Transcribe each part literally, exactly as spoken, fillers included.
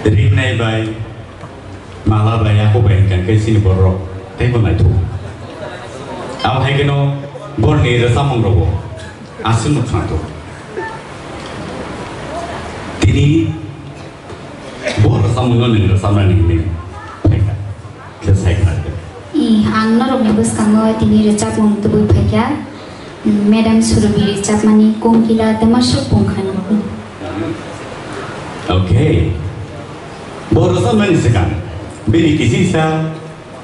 Rinai bai, mala bai, ako bai hwnkha khe chini borok teibo naithok. Abo hai kheno borni rwchapmung rogo aswk no khwnathok. Tini bo rwchapmung no nwng rwchapnani hinwi phaikha khe sai khwnathok. I, ang norokni bwskango tini rwchapmung tubui phaikha. Madam Surubi rwchapmani Kongkila Twmaswk Pungkhani. Okay. Bo rwchapmani swkang bini kisisa,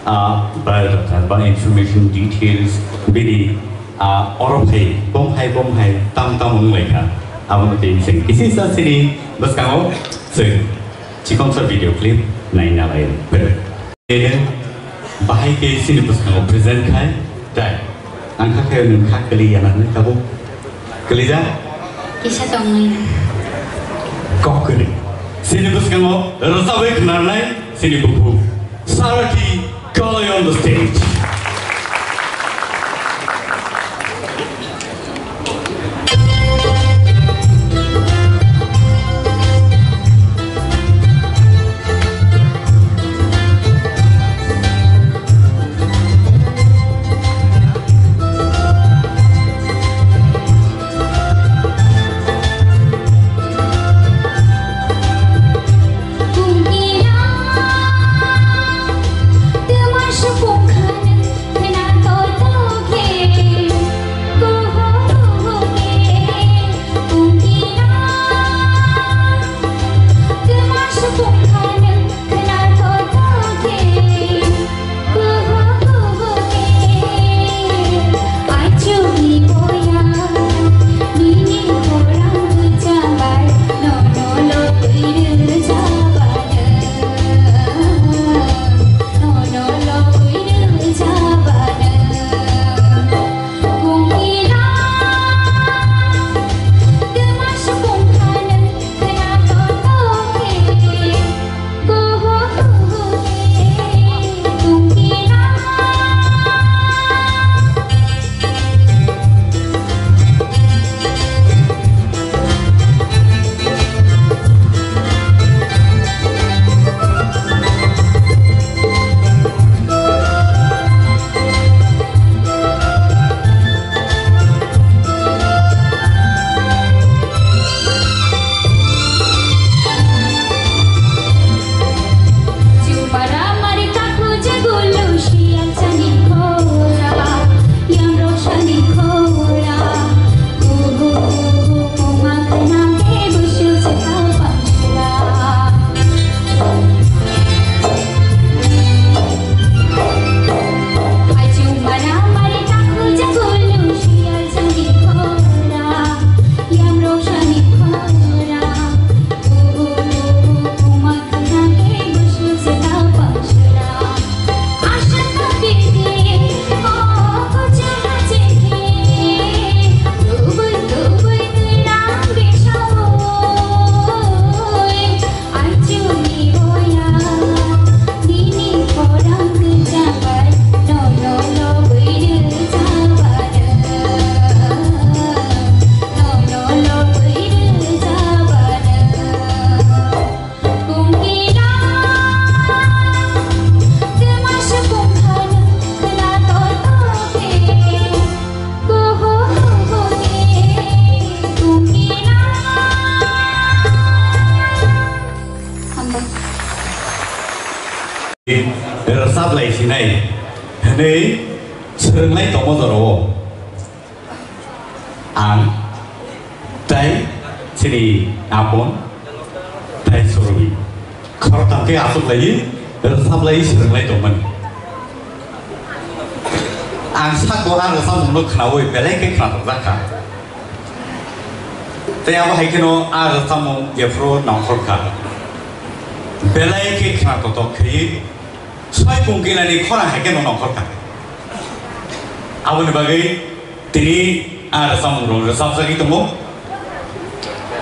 ah, biodata ba information details bini, ah, oro phai bom hai bom hai tam tam wng lai kha. Abono tei chwng kisisa chini bwskango chwng chikonsa video clip naina lai. Eno bahai khe chini bwskango present khai, tai ang kha khe nwng kha kwlwi ya nang tabuk kwlwi ja? Kisa tongwi. Kok kwrwi. Chini bwskango rwchabwi khwnarnai chini bukhuk Sarati Kalai on the stage. Rwchap lai sinai hwnwi swrwnglai tongma jorao. Ang tei chini apon tei Surubi khoroktham khe achuk laiwi rwchap laiwi swrwnglai tongmani. Ang sako a rwchapmungno khnaui belai khe khnathokjak kha. Tei abo hai kheno a rwchapmung jephru nongkhor kha. Belai khe khnathokthok khe soi Kongkilani khorang hai kheno nongkhor kha. Aboni bagwi tini a rwchapmung rok rwchapjagwi tongo.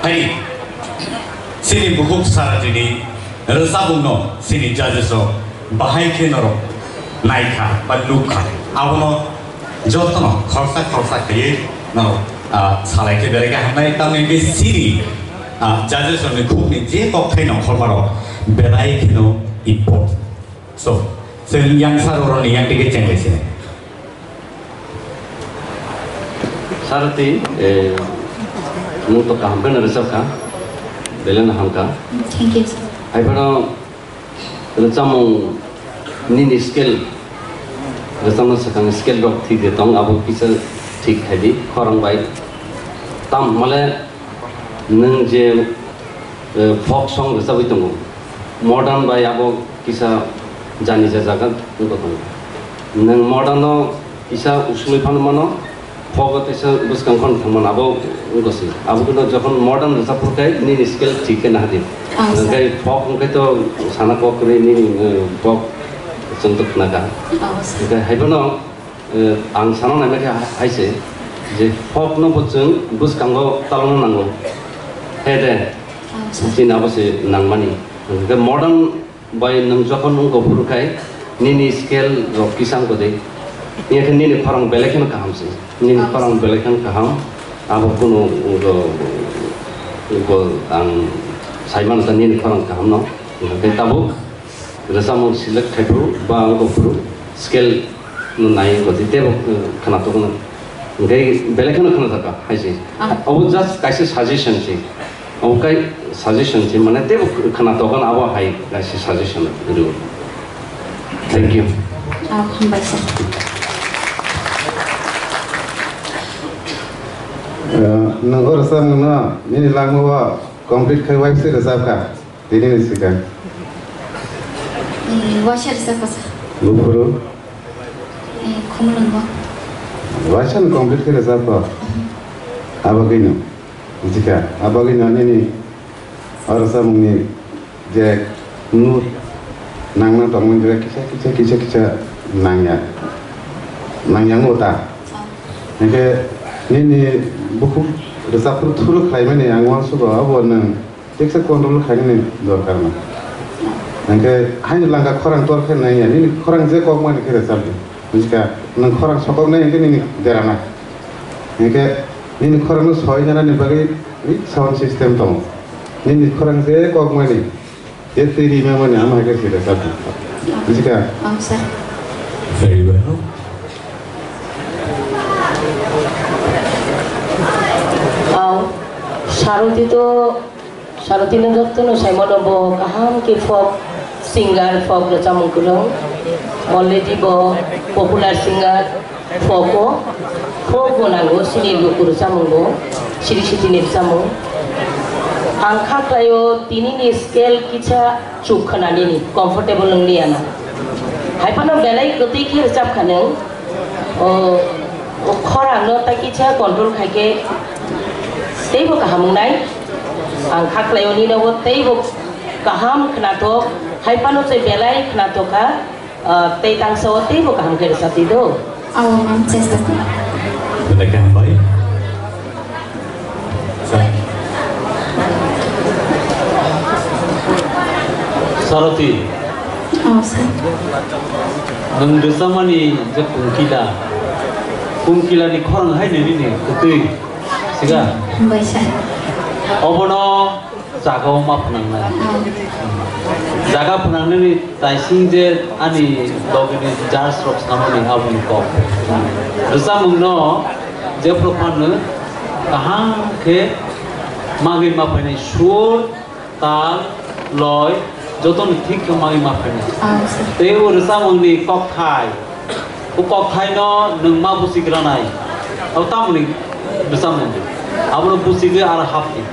Hai, chini bukhuk Saratini rwchapmungno chini judges rok bahai khe norok naikha ba nukha. Abono jotono khoroksa khoroksa khaiwi norok, ah, salai khe belai khe hamnai, tamni hwnkhe chini Ah, judges rokni khukni je kokthaino khormarok belai kheno important. So, chwng yang sir oroni yang tike chenglai sini. Sarati, eh, nwng to kaham kheno rwchapkha, belai no hamkha. Thank you, sir. Haiphano rwchapmung nini scale, rwchapna swkang scale rok thik de tong, abo kisa thik khai di, khorang bai. Tam hwnmale nwng je, eh, folk song rwchapwi tongo, modern bai abo kisa jani ja jaga wngwi tongo. Nwng modern no kisa usului phano mano, folk o teisa bwskang phano thangmano abo wngkha se. Abo khe no jokhon modern rwchap phuru khe nini scale thik khe nahadi. Ah, sir. Hwnkhe folk hwnkhe to sana kok kwrwi nini, eh, folk chwng to khna kha. Oh, sir. Hwnkhe hai phano, eh, ang sana naima khe hai se je folk no bo chwng bwskango talokna nango. He de? Oh, sir. Chini abo se nangmani. Hwnkhe modern bai nwng jokhon wngkha phuru khai nini scale rok kisa wngkha de, wngya khe nini khorang belai kheno kaham se. Nini khorang belai kheno kaham. Abo kunu wngkha, wngkha ang sai mano ta nini khorang kaham no. Hwnkhe tabuk rwchapmung select khai phuru ba wngkha phuru scale no nai wngkha de tebo khwnathok no. Hwnkhe belai kheno khwnathok kha hai se. Ah. Abo just kaisa suggestion se. Obo kai suggestion se, mane tebo khwnathok ano abo hai kaisa suggestion rw. Thank you. Ah, hambai sir. Eh, nwng o rwchapmung no nini langma o complete khai waisa rwchapkha, tini ni swkang. Eh, waisa rwchapkha sir. Buphuru? Eh, Khumulwngo. Waisa no complete khai rwchapkha? Abo khe no. Jika, abo gini nini oro samungni je mood nangna tongmani je kisa, kisa, kisa, kisa nangya, nangya ngo ta. Hingke nini bukhuk rwchapru thuru khlaimani ang uansugo abo nwng teksa control khlainani dorkar no. Hingke haini langka khorang tor khe nangya, nini khorang je kokmani khe rwchapdi. Bujiga, nwng khorang sokoknai hingke nini derana. Hingke nini khorangno soi janani bagwi sound system tongo. Nini khorang je kokmani, je twi rimamani, ama hai khe sida sadi. Bujiga? Ang sir. Very well. Ang saroti to Sarotino jotono saimano bo kaham khe folk singer, folk rwchapmung kwrwng. Already bo popular singer, folk o, folk bo nango, chini luku rwchapmung bo, siri sitini rwchapmung. Ang kha khlaio, tinini scale kisa chuk khwnanini, comfortable wngli ano. Hai phano belai kwtwi khe rwchap kha nwng. O, o khorang no tai kisa control khai khe teibo kaham wngnai. Ang kha khlai o nini no teibo kaham khwnathok, hai phano se belai khwnathok kha, ah, tei tangsa o teibo kaham khe rwchapdi do. Awo, ma'am, chesta kha. Belai khe hambai. Saroti. Oh, sir. Nwng rwchapmani je pungkila, pungkilani khorang hai nini kwtwi, siga? Hambai, sir. Obono jaga o ma phnangnai. Oh. Jaga phnangnani taising je ani logini judge rok samani aboni kok. Rwchapmungno jephru phano kaham khe magwi ma phainai sur, tal, loi, jotono thik khe magwi ma phainai. Ah, sir. Tei o rwchapmungni kokthai, o kokthaino nwng ma buchigranai. Abo tamoni rwchapmung. Abono buchigwi aro hapdi.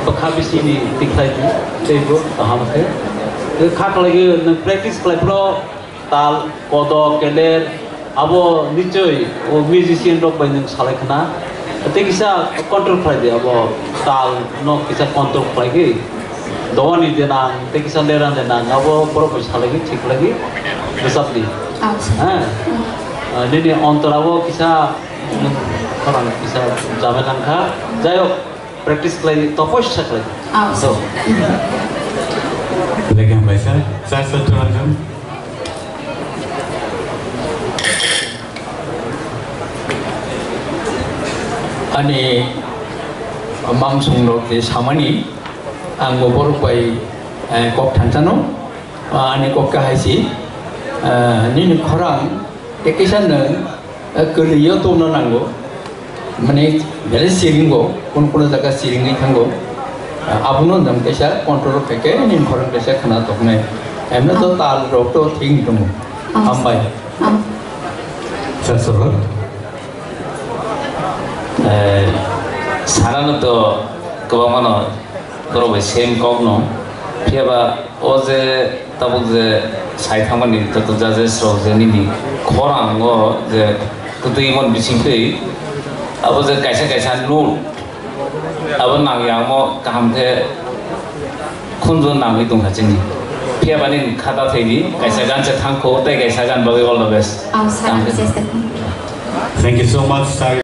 Bwkha bisingni tikhlai di, teibo kaham khe. Kha khlaigwi nwng practice khlai phuru tal, kodok, keler, abo nichoi o musician rok bai nwng salai khna. Tei kisa control khlai di, abo tal no kisa control khlai gwi. Dowani denang, tei kisa leran denang, abo borok bai salai gwi, thik khlai gwi, rwchap di. Acha. Ha? Ah, nini ontor abo kisa, nwng khorang kisa jamel wngkha. Jai hok, practice khlai, topos sa khlai. Ah, so. Belai khe hambai sir. Sir, sir, turn on. Ani Mangsong rok je samani, ang bo borok bai, eh, kok thansano, ah, ani kok kahai si, eh, nini khorang tei kisa nwng, eh, kwlwi o tongna nango, mane belai siringo, kun kun jaga siringwi thango, ah, abono nwng kaisa control khai khe nini khorang kaisa khna toknai, emno to tal rok to thik tongo. Hambai. Sir, sir. Eh, sanano to kwbangmano borok bai same kokno. Phiya ba o je tabuk je sai thangmani joto judges rok je nini khorango je kwtwi mon bising twi abo je kaisa kaisa note abo nangya omo kaham khe khunju nangwi tongkha chini. Phiya ba nini khata thwini kaisa gan se thangkho tei kaisa gan bagwi all the best. Oh, sir, thank you. Thank you so much, sir.